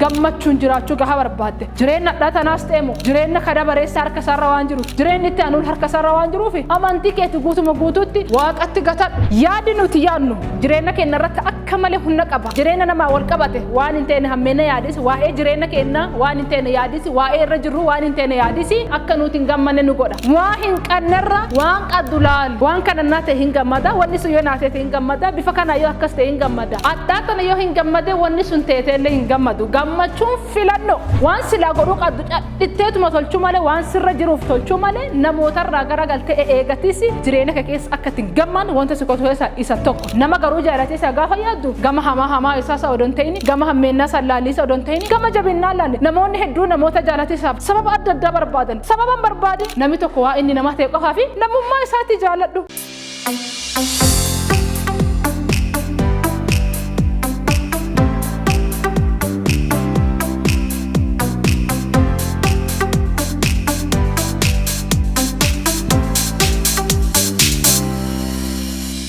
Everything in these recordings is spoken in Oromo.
Gammachuun jiraachuu gaha barbaadde, jireenna hadhaa tanaas ta'e moo jireenna ka dabareessa harka isaarra waan jiruuf, jireenni itti aanuun harka isaarra waan jiruuf, amantii keeti guutuma guutuutti Waaqatti gatadhu. Yaadi nuti yaadnu jireenna keenna irratti akka malee hunna qaba. Jireenna namaa wal qabate waan hin teene hammeenna yaadis, waa'ee jireenna keennaa waan hin teene yaadis, waa'ee irra jirruu waan hin teene yaadis akka nuti hin gammanne nu godha. Waa hin qannerra waan qaddu laali. Waan kana naa ta'e hin gammada, wanni sun yoo naa teete hin gammada, bifa kanaa yoo akkas ta'e hin gammada. Adhaa tana yoo hin gammade, wanni sun teeteellee hin gammadu. Gammachuun filannoo. Waan silaa godhuu qaddu cadhitteetuma tolchuu malee, waan sirra jiruuf tolchuu malee, namootarraa garagaltee eegatisi jireenya kee keessa akka ittiin gamman wanta si qotu keessaa isa tokko. Nama garuu jaalatee isaa gaafa yaaddu, gama hamaa hamaa isaa isa odoo hin ta'in, gama hammeennaa isaa laallii isa odoo hin ta'in, gama jabinnaa laalle. Namoonni hedduu namoota jaalatee isaaf sababa adda addaa barbaadan. Sababa hin barbaadin, namni tokko waa inni nama ta'e qofaa fi namummaa isaatti jaaladhu.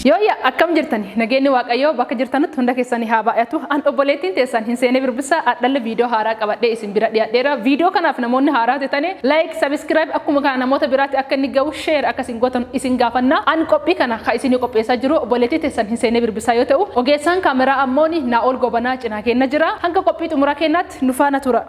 Yooyya, akkam jirtani? Nageenyi Waaqayyoo bakka jirtanutti hunda keessanii haa baay'atu. An obboleettiin teessan hin seenee birbisaa adhalle viidiyoo haaraa qabadhee isin bira dhiyaadheera. Viidiyoo kanaaf namoonni haaraa ta'an like, subscribe, akkuma kana namoota biraatti akka inni ga'u share akka isin gootan isin gaafanna. An qophii kana kan isinii qopheessaa jiru obboleettii teessan hin seenee birbisaa yoo ta'u, ogeessaan kaameraa ammoo Naa'ol Gobanaa cinaa keenna jira. Hanga qophii xumuraa keenyaatti nu faana tura.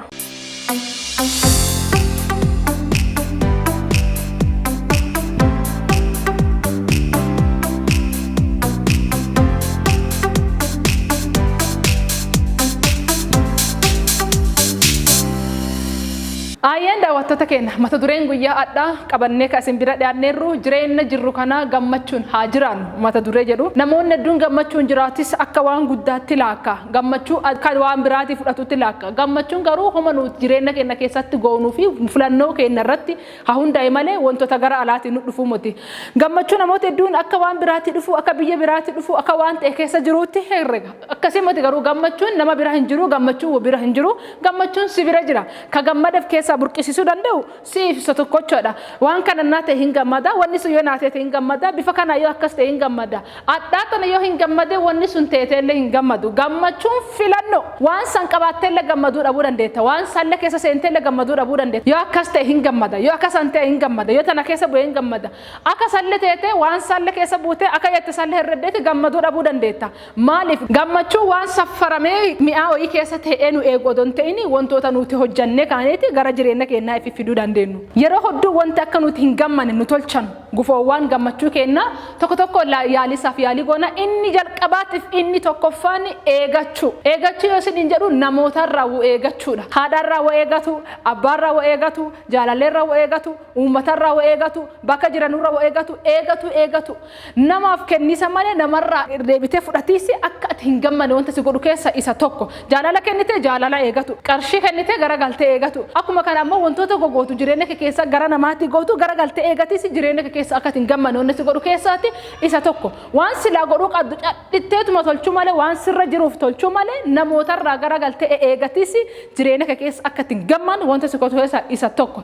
Aayyeen, daawwattoota keenya, mata dureen guyyaa adhaa qabannee kan isin bira dhiyaanneerru "Jireenya jirru kana gammachuun haa jiraannu" mata duree jedhu. Namoonni hedduun gammachuun jiraatis akka waan guddaatti laakka. Gammachuu akka waan biraatii fudhatutti laakka. Gammachuun garuu homa nuti jireenya keenya keessatti goonuu fi filannoo keenya irratti haa hundaa'e malee wantoota gara alaatiin nu dhufuu miti. Gammachuu namoota hedduun akka waan biraatti dhufu, akka biyya biraatti dhufu, akka waan ta'e keessa jiruutti herrega. Akkasii miti garuu. Gammachuun nama bira hin jiru, gammachuun bira hin jiru, gammachuun si bira jira. Ka gammadeef keessaa burqisiisuu danda'u siif isa tokkochoodha. Waan kana naa ta'e hin gammada, wanni sun yoo naa ta'e hin gammada, bifa kana yoo akkas ta'e hin gammada. Adhaa tana yoo hin gammade, wanni sun teeteellee hin gammadu. Gammachuun filannoo. Waan san qabaatteellee gammaduu dhabuu dandeetta. Waan sallee keessa seenteellee gammaduu dhabuu dandeetta. Yoo akkas ta'e hin gammada. Yoo akkas hin ta'e hin gammada. Yoo tana keessa bu'ee hin gammada. Akka sallee teetee waan sallee keessa buutee akka jette sallee herreddeeti gammaduu dhabuu dandeetta. Maaliif? Gammachuun waan saffaramee mi'aa wayii keessa ta'ee nu eegu odoo hin ta'in, wantoota nuti hojjannee kaaneeti gara jireenya keenyaa ifi fiduu dandeenyu. Yeroo hedduu wanti akka nuti hin gammanne nu tolchanu, gufoowwan gammachuu keenyaa tokko tokko yaalisaaf yaalii goona. Inni jalqabaatiif inni tokkoffaan eegachuu. Eegachuu yoo isin jedhu, namootarraa wa eegachuudha. Haadharraa wa eegatu, abbaarraa wa eegatu, jaalalleerraa wa eegatu, uummatarraa wa eegatu, bakka jiranurraa wa eegatu, eegatu, eegatu. Namaaf kennisa malee namarraa deebitee fudhatiisi akka ati hin gammanne wanta si godhu keessa isa tokko. Jaalala kennitee jaalala eegatu. Qarshii kennitee gara galtee eegatu. Akkuma kana ammoo wantoota gogootu jireenya kee keessa gara namaatti gootu gara galtee eegatiisi jireenya kee keessa akka ati hin gammanne wanta si godhu keessaatti isa tokko. Waan silaa godhuu qabdu cadhitteetuma tolchuu malee, waan sirra jiruuf tolchuu malee, namootarraa gara galtee eegatiisi jireenya kee keessa akka ati hin gammanne wanta si godhu keessa isa tokko.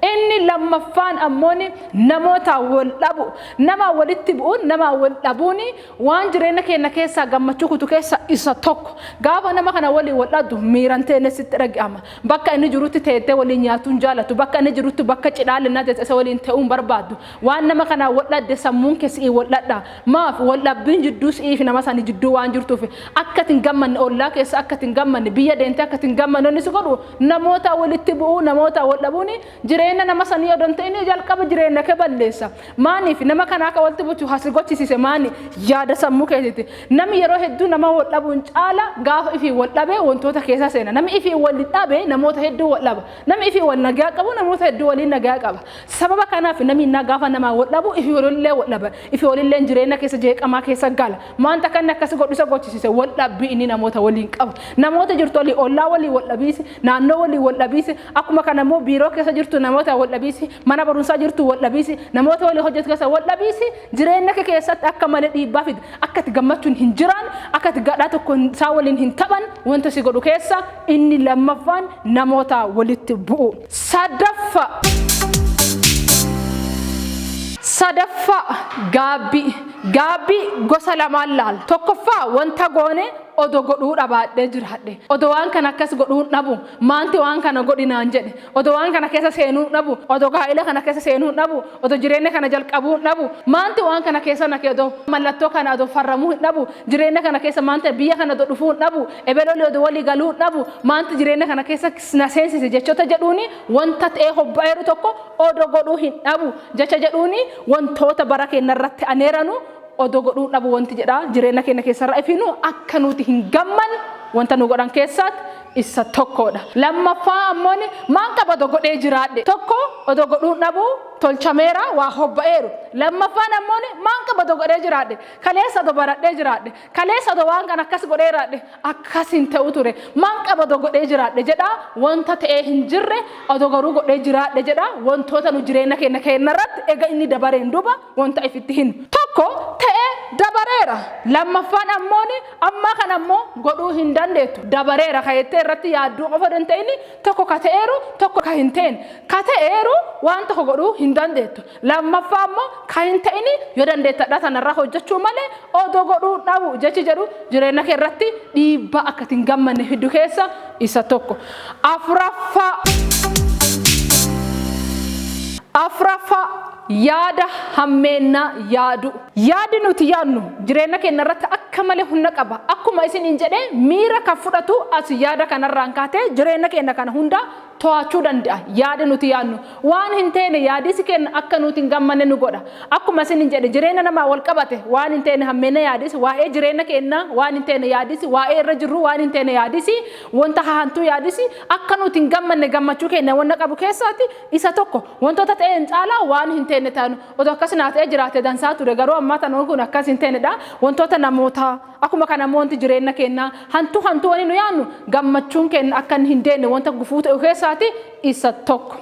Inni lammaffaan ammoo namoota wal dhabu. Nama walitti bu'uun, nama wal dhabuun waan jireenya keenya keessaa gammachuu kutu keessa isa tokko. Gaafa nama kana waliin wal dhabdu, miiran ta'e sitti dhaga'ama. Bakka inni jirutti teettee waliin nyaatuun jaalatu. Bakka inni jirutti bakka cidhaalennaa teessee isa waliin ta'uun barbaaddu. Waan nama kanaa wal dhabde, sammuun kee si'ii wal dhadha. Maaf? Wal dhabbiin jidduu si'ii fi nama sanii jidduu waan jirtuuf, akka itti hin gammanne ollaa keessa, akka itti hin gammanne biyya deemtee, akka itti hin gammanne inni si godhu namoota walitti bu'uu, namoota wal dhabuun jireenya nama sanii odoo hin ta'in jalqaba jireenya kee balleessa. Maaniif nama kanaa akka walitti butu hasi gochisiise maani? Yaada sammuu keetiiti. Namni yeroo hedduu nama wal dhabuun caala gaafa ifii wal dhabe wantoota keessa seena. Namni ifii wal dhabe namoota hedduu wal dhaba. Namni ifii wal nagaa qabu namoota hedduu waliin nagaa qaba. Sababa kanaaf namni innaa gaafa namaa wal dhabu ifii walillee wal dhaba. Ifii walillee jireenya keessa jeeqamaa keessa gala. Maanta kan akkas godhu isa gochisiise wal dhabbii inni namoota waliin qabu. Namoota jirtu walii, ollaa walii wal dhabiisi, naannoo walii wal dhabiisi, akkuma kana immoo biiroo keessa jirtu namoota wal dhabiisi, mana barumsaa jirtu wal dhabiisi, namoota walii hojjetu keessa wal dhabiisi, jireenya kee keessatti akka malee dhiibbaa fida. Akka itti gammachuun hin jiraan, akka itti gadhaa tokko isaa waliin hin taphan wanta si godhu keessa inni lammaffaan namoota walitti bu'u. Sadaffa. Sadaffaa, gaabbii. Gaabbii gosa lamaan laala. Tokkoffaa, wanta goone odo godhuu dhabaadhee jiraadhe. Odo waan kana akkas godhuu dhabu, maanti waan kana godhi naan jedhe. Odo waan kana keessa seenuu dhabu, odo gaa'ila kana keessa seenuu dhabu, odo jireenya kana jalqabuu dhabu, maanti waan kana keessa naqe, odo mallattoo kana odo farramuu hin dhabu, jireenya kana keessa maanta biyya kana odo dhufuu hin dhabu, ebeloli odo walii galuu hin dhabu, maanti jireenya kana keessa na seensise jechoota jedhuuni, wanta ta'ee hobba'eeru tokko odo godhuu hin dhabu jecha jedhuuni, wantoota bara keenya irratti aneeranu odo godhuu dhabu wanti jedha jireenya keenya keessarra ifinu akka nuti hin gamman wanta nu godhan keessaatti isa tokkodha. Lammaffaa ammoo, maan qaba odo godhee jiraadhe. Tokko, odo godhuu dhabu tolchameera, waa hobba'eeru. Lammaffaan ammoo, maan qaba odo godhee jiraadhe. Kaleessa odo baradhee jiraadhe. Kaleessa odo waan kana akkas godhee jiraadhe, akkas hin ta'u ture. Maan qaba odo godhee jiraadhe jedha, wanta ta'ee hin jirre odo garuu godhee jiraadhe jedha, wantoota nu jireenya keenya irratti ega inni dabareen duuba wanta ifitti hin. Tokko ta'ee dabareera. Lammaffaan ammoo, ammaa kana ammoo godhuu hin dandeettu. Dabareera kayettee irratti yaadduu qofa danda'ini, tokko ka ta'eeru, tokko ka hin ta'in. Ka ta'eeru waan tokko godhuu hin dandeettu. Lammaffaa ammoo, ka hin ta'ini yoo dandeettadha sanarraa hojjechuu malee, odoo godhuu dhabu jechi jedhu jireenya kee irratti dhiibbaa akka hin gammanne fiddu keessa isa tokko. Afuraffaa, yaada hammeennaa yaadu. Yaadi nuti yaadnu jireenya keenya irratti akka malee humna qaba. Akkuma isiniin jedhee, miira kan fudhatu as yaada kanarraan kaatee jireenya keenya kana hunda to'achuu danda'a. Yaada nuti yaadnu waan hin teene yaadisi keenya akka nuti hin gammanne nu godha. Akkuma isiniin jedhe, jireenya namaa wal qabate waan hin teene hammeenya yaadisi, waa'ee jireenya keenyaa waan hin teene yaadisi, waa'ee irra jirru waan hin teene yaadisi, wanta hahantuu yaadisi, akka nuti hin gammanne gammachuu keenya wanna qabu keessaati isa tokko. Wantoota ta'een caalaa waan hin teene taanu, otoo akkas naa ta'ee jiraate dansaa ture, garuu ammaa tanoon kun akkas hin teenedha. Wantoota namoota akkuma kana immoo wanti jireenya keenyaa hantuu hantuu wani nu yaadnu gammachuun keenya akka inni hin deenne wanta gufuu ta'u keessaati isa tokko.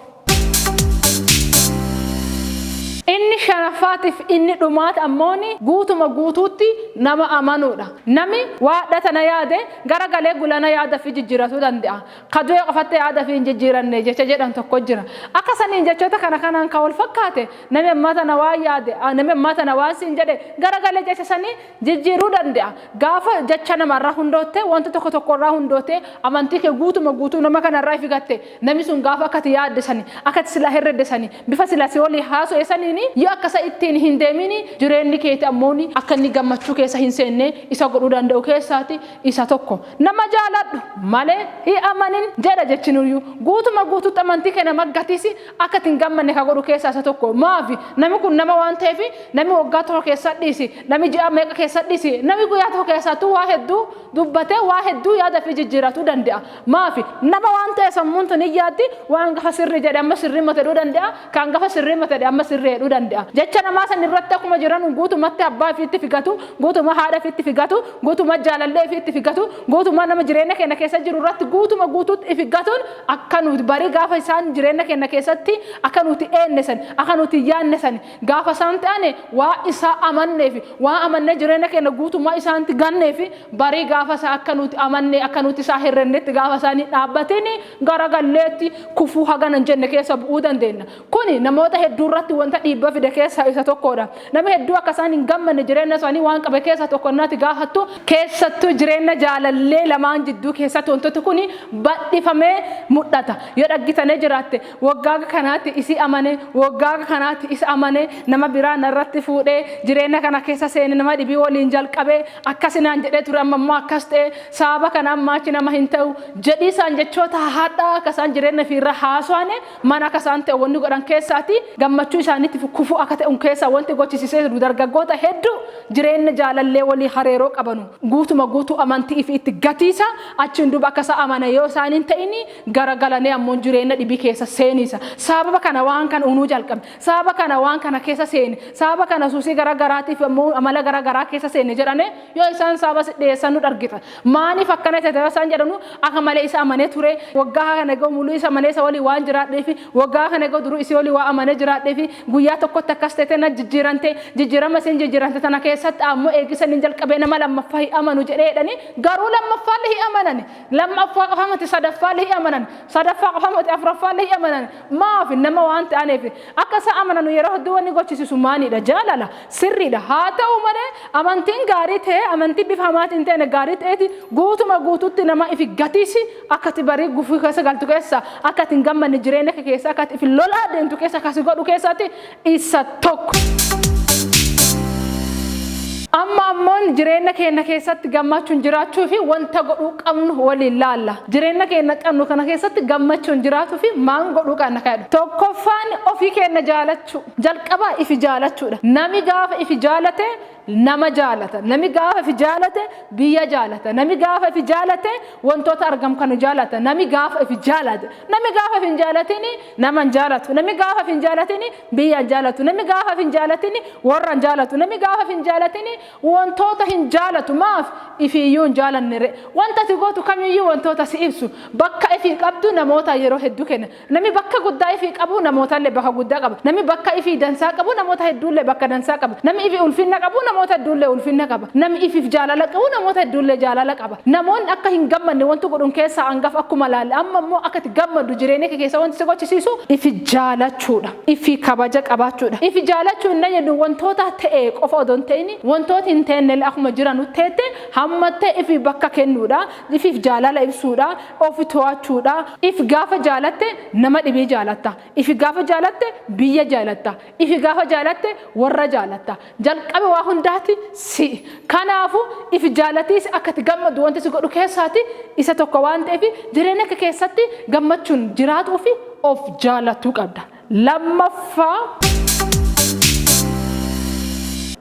Inni shanaffaatiif inni dhumaati ammooni guutuma guutuutti nama amanuudha. Nami waadha tana yaade gara galee gulana yaada fi jijjiiratuu danda'a. Ka du'e qofatte yaada fi hin jijjiiranne jecha jedhan tokko jira. Akka saniin jechoota kana kanaan kan wal fakkaate, nami ammaa tana waan yaade, nami ammaa tana waan siin jedhe gara galee jecha sanii jijjiiruu danda'a. Gaafa jecha namarraa hundootte, wanta tokko tokkorraa hundootte, amantii kee guutuma guutuu nama kanarraa ifigatte, namni sun gaafa akkati yaadde sani, akkati silaa herredde sani, bifa sila si walii haasa'e saniini yoo akkasa ittiin hin deemini, jireenyi keeti ammooni akka inni gammachuu keessa hin seenne isa godhuu danda'u keessaati isa tokko. Nama jaaladhu malee hin amanin jedha jechinuyyuu. Guutuma guutuutti amantii kee nama gatisi akka ittiin gammanne ka godhu keessaa isa tokko. Maafi namni kun nama waan ta'eef, namni waggaa tokko keessa dhiisi, namni ji'a meeqa keessa dhiisi, namni guyyaa tokko keessattuu waa hedduu dubbatee waa hedduu yaada fi jijjiiratuu danda'a. Maafi nama waan ta'e sammuun tun hin yaaddi, waan gafa sirrii jedhe amma sirrii mata jedhuu danda'a, kan gafa sirrii mata jedhe amma sirrii jedhuu danda'a. Jecha namaa san irratti akkuma jiran guutumatti abbaa ofiitti figatu, guutuma haadha ofiitti figatu, guutuma jaalallee ofiitti figatu, guutuma nama jireenya keenya keessa jiru irratti guutuma guutuutti figatuun akka nuti barii gaafa isaan jireenya keenya keessatti akka nuti eenne san, akka nuti yaanne san gaafa isaan ta'ane, waa isaa amanneef, waa amannee jireenya keenya guutummaa isaanitti ganneef, barii gaafa isaa akka nuti amanne, akka nuti isaa herrennetti gaafa isaanii dhaabbatin, garagalleetti kufuu hagana hin jenne keessa bu'uu dandeenya. Kuni namoota hedduu irratti wanta dhiibbaa fide keessaa isa tokkodha. Nama hedduu akka isaan hin gammanne jireenya isaanii waan qabe keessaa tokko naati gaafattu, keessattuu jireenya jaalallee lamaan jidduu keessatti wantooti kuni bal'ifamee mul'ata. Yoo dhaggitanee jiraatte, waggaa kanaatti isii amane, waggaa kanaatti isa amane, nama biraa narratti fuudhee jireenya kana keessa seene, nama dhibii waliin jalqabee, akkasinaan jedhee ture, amma immoo akkas ta'e, sababa kanaan maachi nama hin ta'u jedhii isaan jechoota hadhaa akka isaan jireenya ofiirra haasa'an mana akka isaan ta'e wanni godhan keessaati gammachuu isaaniitti kufuu akka ta'u keessaa wanti gochisiisee jiru, dargaggoota hedduu jireenya jaalallee walii hareeroo qabanu guutuma guutuu amantii fi itti gatiisa, achiin duuba akka isa amana yoo isaan hin ta'ini garagalanii ammoo jireenya dhibii keessa seeniisa. Sababa kana waan kana unuu jalqabe, sababa kana waan kana keessa seene, sababa kana suusii gara garaatiif ammoo amala gara garaa keessa seene jedhane yoo isaan sababa si dhiyeessan nu argita. Maaliif akkana ta'e isaan jedhanu, akka malee isa amanee ture, waggaa kana ga'u muluu isa amanee isa walii waan jiraadheefi, waggaa kana ga'u duruu isii walii waa amanee jiraadheefi guyyaa Guyyaa tokkotti akkas ta'e na jijjiirante, jijjiirama isin jijjiirante tana keessatti ammoo eegisan hin jalqabee nama lammaffaa hin amanu jedhee jedhanii, garuu lammaffaallee hin amanan. Lammaffaa qofa miti, sadaffaallee hin amanan. Sadaffaa qofa miti, afuraffaallee hin amanan. Maaf? Nama waan ta'aniif. Akka isaan amanan yeroo hedduu wanni gochisiisu maanidha? Jaalala. Sirriidha. Haa ta'u malee, amantiin gaarii ta'e, amantii bifa hamaatiin ta'e gaarii ta'eeti, guutuma guututti nama ifi gatiisi akka ati barii gufuu keessa galtu keessa, akka ati hin gammanne jireenya kee keessa, akka ati ifi lolaa deemtu keessa akkasi godhu keessatti isa tokko. Amma ammoon jireenya keenya keessatti gammachuun jiraachuu fi wanta godhuu qabnu waliin laalla. Jireenya keenya qabnu kana keessatti gammachuun jiraatuu fi maan godhuu qabna kan jedhu. Tokkoffaan, ofii keenya jaalachuu. Jalqabaa ifi jaalachuudha. Nami gaafa ifi jaalate nama jaalata. Nami gaafa ifi jaalate biyya jaalata. Nami gaafa ifi jaalate wantoota argamu kanu jaalata. Nami gaafa ifi jaalate. Nami gaafa ifi hin jaalatini nama hin jaalatu. Nami gaafa ifi hin jaalatini biyya hin jaalatu. Nami gaafa ifi hin jaalatini warra hin jaalatu. Nami gaafa ifi hin jaalatini wantoota hin jaalatu. Maaf? Ifiiyyuu hin jaalanne re. Wanta ati gootu kamiyyuu wantoota si ibsu. Bakka ifii qabdu namoota yeroo hedduu kenna. Namni bakka guddaa ifii qabu namootallee bakka guddaa qaba. Namni bakka ifii dansaa qabu namoota hedduullee bakka dansaa qaba. Namni ifii ulfinna qabu namoota hedduullee ulfinna qaba. Namni ifiif jaalala qabu namoota hedduullee jaalala qaba. Namoonni akka hin gammanne wanti godhun keessaa hangafa akkuma laalle, amma immoo akka itti gammaddu jireenya kee keessa wanti si gochisiisu ifi jaalachuudha. Ifi kabaja qabaachuudha. Ifi jaalachuu hin jennu wantoota ta'e qofa odoo hin ta'in, wantoota hin ta'inne akkuma jiranu teette hammattee ifi bakka kennuudha. Ifiif jaalala ibsuudha. Ofi to'achuudha. If gaafa jaalatte nama dhibii jaalatta. Ifi gaafa jaalatte biyya jaalatta. Ifi gaafa jaalatte warra jaalatta. Jalqabe waa hundaati si. Kanaafu ifi jaalatiis akka itti gammadu wanti si godhu keessaati isa tokko waan ta'eef, jireenya kee keessatti gammachuun jiraatuu fi of jaalatuu qabda.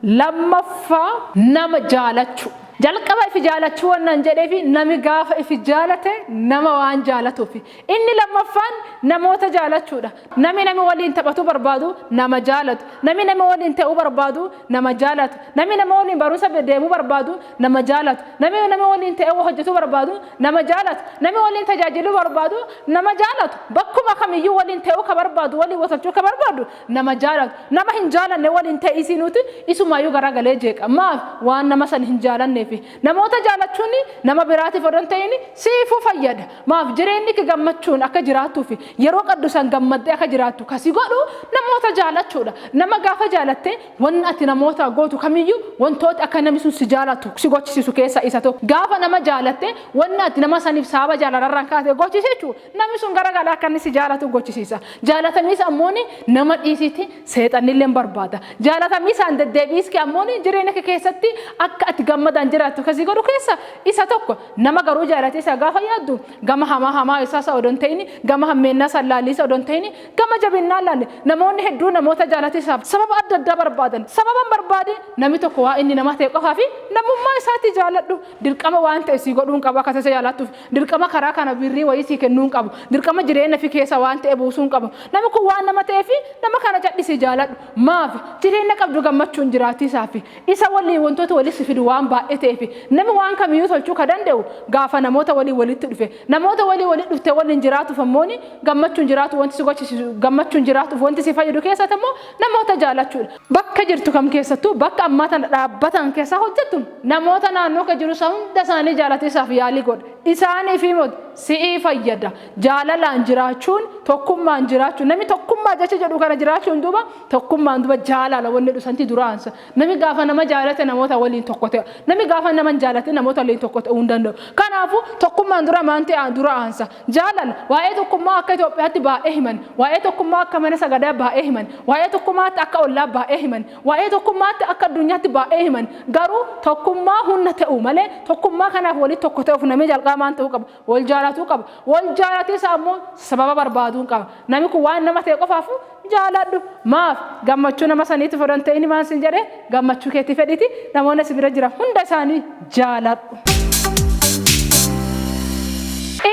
Lammaffaa, nama jaalachuu. Jalqaba ifi jaalachuu wannan jedheefi, nami gaafa ifi jaalate nama waan jaalatuuf. Inni lammaffaan namoota jaalachuudha. Nami nami waliin taphatuu barbaadu nama jaalatu. Nami nama waliin ta'uu barbaadu nama jaalatu. Nami nama waliin barumsa deemuu barbaadu nama jaalatu. Nami nama waliin ta'ee hojjetuu barbaadu nama jaalatu. Nami waliin tajaajiluu barbaadu nama jaalatu. Bakkuma kamiyyuu waliin ta'uu ka barbaadu, waliin watolchuu ka barbaadu nama jaalatu. Nama hin jaalanne waliin ta'isii nuti isumaayyuu garagalee jeeqa. Maaf? Waan nama san hin jaalanneefi. Namoota jaalachuun nama biraatiif odoo hin ta'in siifuu fayyada. Maaf? Jireenyi kee gammachuun akka jiraattuuf, yeroo qaddu san gammaddee akka jiraattu kasi godhu namoota jaalachuudha. Nama gaafa jaalatte wanni ati namoota gootu kamiyyuu wantoota akka namni sun si jaalatu si gochisiisu keessaa isa tokko. Gaafa nama jaalatte wanni ati nama saniif sababa jaalalarraan kaate gochisiisu, namni sun garagalaa akka inni si jaalatu gochisiisa. Jaalatamiis ammoo nama dhiisiiti, seexannillee barbaada. Jaalatamiisaan deddeebiis kee ammoo jireenya kee keessatti akka ati gammadaan jiraattu kasii godhu keessa isa tokko. Nama garuu jaalatee isa gaafa yaaddu gama hamaa hamaa isaa isa odoo hin ta'in, gama hammeennaa isa laallii isa odoo hin ta'in, gama jabinnaa laalle. Namoonni hedduu namoota jaalatisaaf sababa adda addaa barbaadan. Sababa hin barbaade, namni tokko waa inni nama ta'e qofaa fi namummaa isaatti jaaladhu. Dirqama waan ta'e sii godhuu hin qabu akka isa jaalattuuf. Dirqama karaa kana birrii wayii sii kennuu hin qabu. Dirqama jireenya fi keessa waan ta'e buusuu hin qabu. Namni kun waan nama ta'eef nama kana cadhisii jaaladhu. Maaf? Jireenya qabdu gammachuun jiraatiisaa fi isa waliin wantoota walitti fidu waan baay'ee ta'eef. Namni waan kamiyyuu tolchuu ka danda'u gaafa namoota waliin walitti dhufe. Namoota waliin walitti dhuftee waliin jiraatuuf ammoo, gammachuun jiraatu wanti si gochisiisu, gammachuun jiraatuuf wanti si fayyadu keessatti ammoo namoota jaalachuudha. Bakka jirtu kam keessattuu, bakka ammaa tana dhaabbatan keessa hojjettu, namoota naannoo kee jiru isaa hunda isaanii jaalatiisaaf yaalii godha. Isaaniif immoo si'ii fayyada. Jaalalaan jiraachuun, tokkummaan jiraachuun, namni tokkummaa jecha jedhu kana jiraachuun duuba tokkummaan duuba jaalala wanni dhusanti duraansa. Namni gaafa nama jaalate namoota waliin tokko ta'e. Namni gaafa nama hin jaalate namoota waliin tokko ta'uu hin danda'u. Kanaafuu tokkummaan dura maan ta'e dura aansa. Jaalala. Waa'ee tokkummaa akka Itoophiyaatti baay'ee himan. Waa'ee tokkummaa akka mana sagadaa baay'ee himan. Waa'ee tokkummaatti akka ollaa baay'ee himan. Waa'ee tokkummaatti akka addunyaatti baay'ee himan. Garuu tokkummaa humna ta'u malee, tokkummaa kanaaf walitti tokko ta'uuf namni jalqaba maan ta'uu qaba? Wal jaalatuu qaba. Wal jaalatiisa ammoo sababa barbaaduu qaba. Namni kun waan nama ta'e qofaafu jaaladhu. Maaf? Gammachuu nama saniitti fodhan ta'ini maan sin jedhee, gammachuu keetii fedhiti namoonni si bira jiran hunda isaanii jaaladhu.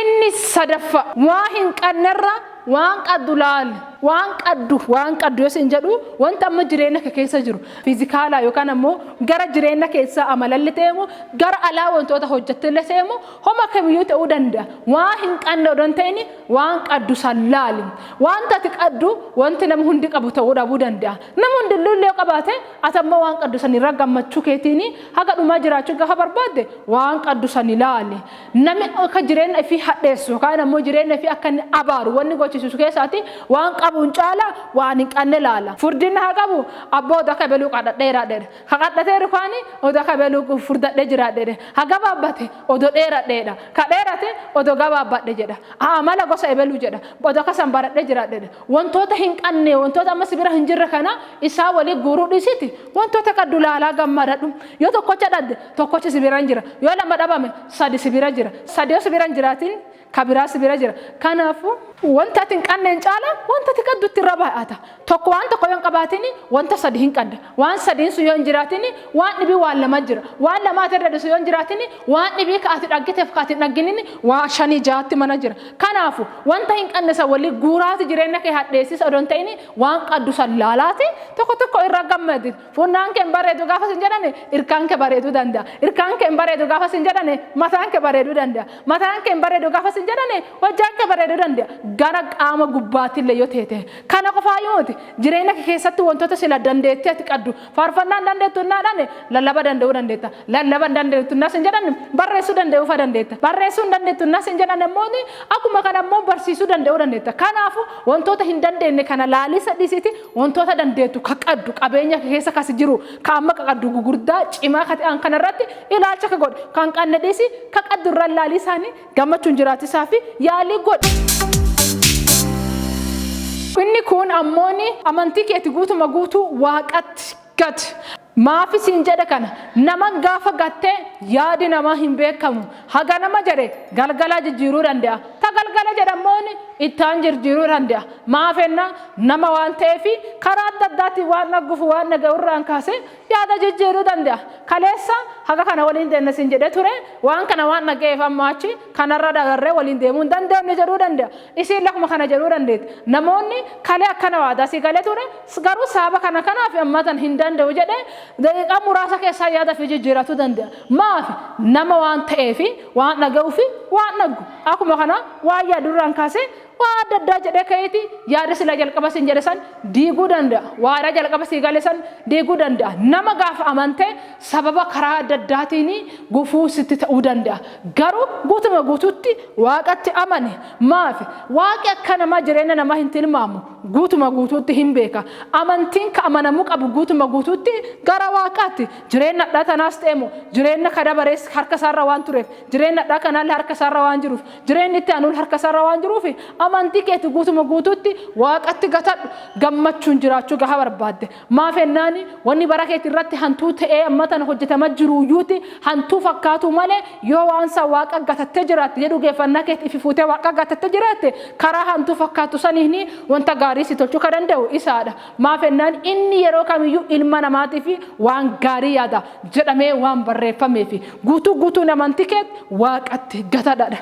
Inni sadaffaa, waa hin qabnerra waan qabdu laali. Waan qaddu, waan qaddu yoo sin jedhu, wanta amma jireenya kee keessa jiru fiizikaalaa yookaan ammoo gara jireenya keessaa amalalli ta'emu, gara alaa wantoota hojjettillee ta'emu, homa kamiyyuu ta'uu danda'a. Waan hin qabne odoo hin ta'in waan qaddu san laali. Wanta ati qaddu wanti nama hundi qabu ta'uu dhabuu danda'a. Nama hundilluu illee qabaate, ati ammoo waan qaddu san irra gammachuu keetiin haga dhumaa jiraachuu gaafa barbaadde, waan qaddu san ilaali. Namni akka jireenya ifii hadheessu yookaan ammoo jireenya ifii akka inni abaaru wanni gochisiisu keessaati waan qabuun caala waan hin qabne laala. Furdinna haa qabu, abboo oduu akka beluu qadhadheeraadheedha. Ka qadhateeru kaani oduu akka beluu furdadhee jiraadheedha. Ha gabaabbate odoo dheeradheedha. Ka dheerate odoo gabaabbadhe jedha. Amala gosa ebeluu jedha. Odoo akka san baradhee jiraadheedha. Wantoota hin qabne, wantoota amma si bira hin jirre kana isaa walii guuruu dhiisiti wantoota qaddu laalaa gammadadhu. Yoo tokkocha dhabde, tokkochi si bira hin jira. Yoo lama dhabame, sadi si bira jira. Sadi yoo si bira hin jiraatin, ka biraa si bira jira. Kanaafuu wanta ati hin qabneen caala wanta ati qabdutti irra baay'ata. Tokko waan tokko yoo hin qabaatin, wanta sadi hin qabda. Waan sadiin sun yoo hin jiraatin, waan dhibii waan lama jira. Waan lama ati irra yoo hin jiraatin, waan dhibii ka ati dhaggiteef ka ati hin dhagginin waa shanii jaatti mana jira. Kanaafu wanta hin qabne san walii guuraati jireenya kee hadheessisa odoo hin ta'in, waan qabdu san laalaati tokko tokko irra gammadi. Funnaan kee hin bareedu gaafa sin jedhani, irkaan kee bareeduu danda'a. Irkaan kee hin bareedu gaafa sin jedhani, mataan kee bareeduu danda'a. Mataan kee hin bareedu gaafa sin jedhani, hojjaan kee bareeduu danda'a. Gara qaama gubbaatillee yoo teete. Kana qofaayyuu miti. Jireenya kee keessatti wantoota sila dandeettii ati qabdu, faarfannaan dandeettu innaadhaan, lallaba danda'uu dandeetta. Lallaba hin dandeettu innaa sin jedhan, barreessuu danda'uu fa dandeetta. Barreessuu hin dandeettu innaa sin jedhan immoo, akkuma kana immoo barsiisuu danda'uu dandeetta. Kanaafuu wantoota hin dandeenye kana laalisa dhiisiti wantoota dandeettu ka qaddu, qabeenya kee keessa kas jiru, ka amma qaqaddu gugurdaa cimaa ka ta'an kanarratti ilaalcha ka godhu. Kan qabne dhiisi, ka qaddu irra laalii isaanii gammachuun jiraatisaa fi yaalii godhu. Inni kun ammoon amantii keeti guutuma guutuu Waaqatti gati. Maafi siin jedhe kana? Nama gaafa gattee yaadi namaa hin beekamu. Haga nama jedhe galgala jijjiiruu danda'a. Ta galgala jedhamoon ittaan jijjiiruu danda'a. Maaf enna, nama waan ta'eef karaa adda addaatiin waan dhaggufu waan dhaga'urraan kaasee yaada jijjiiruu danda'a. Kaleessa haga kana waliin deemna siin jedhee ture, waan kana waan dhaga'eef amma achi kanarra dabarree waliin deemuu hin dandeenyu jedhuu danda'a. Isiin lakuma kana jedhuu dandeetti. Namoonni kalee akkana waadaa sii galee ture, garuu sababa kana kanaaf amma tan hin danda'u jedhee daqiiqaa muraasa keessaa yaada fi jijjiiratuu danda'a. Maaf? Nama waan ta'eef waan dhaga'uu fi waan dhaggu. Akkuma kana waan yaadurraan kaasee waa adda addaa jedhee ka'eeti yaada sila jalqaba siin jedhe san diiguu danda'a. Waadaa jalqaba sii gale san diiguu danda'a. Nama gaafa amantee sababa karaa adda addaatiin gufuu sitti ta'uu danda'a. Garuu guutuma guutuutti Waaqatti amane. Maafi? Waaqi akka namaa jireenya namaa hin tilmaamu. Guutuma guutuutti hin beeka. Amantiin ka amanamuu qabu guutuma guutuutti gara Waaqaatti. Jireenya hadhaa tanaas ta'emu, jireenya ka dabarees harka isaarra waan tureef, jireenya hadhaa kanaallee harka isaarra waan jiruuf, jireenyi itti aanuun harka isaarra waan jiruuf, amantii keeti guutuma guutuutti Waaqatti gatadhu. Gammachuun jiraachuu gaha barbaadde. Maaf ennaani, wanni bara keeti irratti hantuu ta'ee amma tana hojjetama jiruuyyuuti hantuu fakkaatuu malee, yoo waan san Waaqa gatattee jiraatte, jedhu geeffannaa keeti ifi fuutee Waaqa gatattee jiraatte, karaa hantuu fakkaattu saniin wanta gaarii si tolchuu ka danda'u isaadha. Maaf ennaan, inni yeroo kamiyyuu ilma namaatiif waan gaarii yaada jedhamee waan barreeffameef, guutuu guutuun amantii keeti Waaqatti gatadhaadha.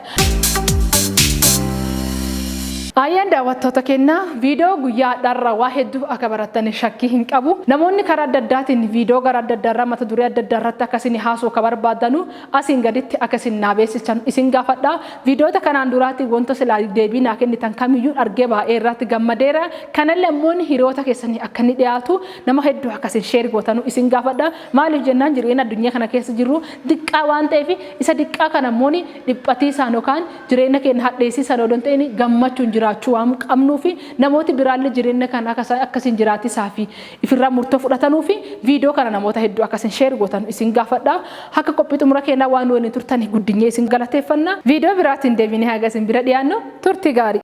Ayyaan daawwattoota keenyaa, viidiyoo guyyaa har'aarraa waa hedduu akka barattan shakkii hin qabu. Namoonni karaa adda addaatiin viidiyoo gara adda addaarraa mata duree adda addaa irratti akka isin haasoo ka barbaadanu asiin gaditti akka isin naa beeksisan isin gaafadha. Viidiyoota kanaan duraatiin wanta silaa deebii naa kennitan kamiyyuu argee baay'ee irratti gammadeera. Kanallee ammoo hiriyoota keessanii akka inni dhiyaatu nama hedduu akka isin share gootanu isin gaafadha. Maaliif jennaan, jireenya addunyaa kana keessa jirru diqqaa waan ta'eef, isa diqqaa kana immoo dhiphatiisaan yookaan jireenya keenya hadheessiisaan odoo hin ta'in gammachuun jiraachuu waan qabnuu fi namooti biraallee jireenya kana akkasiin jiraatisaa fi ifirraa murtoo fudhatanuu fi viidiyoo kana namoota hedduu akkasiin share gootan isin gaafadha. Akka qophii xumura keenyaa waan waliin turtan guddinyee isin galateeffanna. Viidiyoo biraatiin deebinee haga isin bira dhiyaannu turtii gaarii.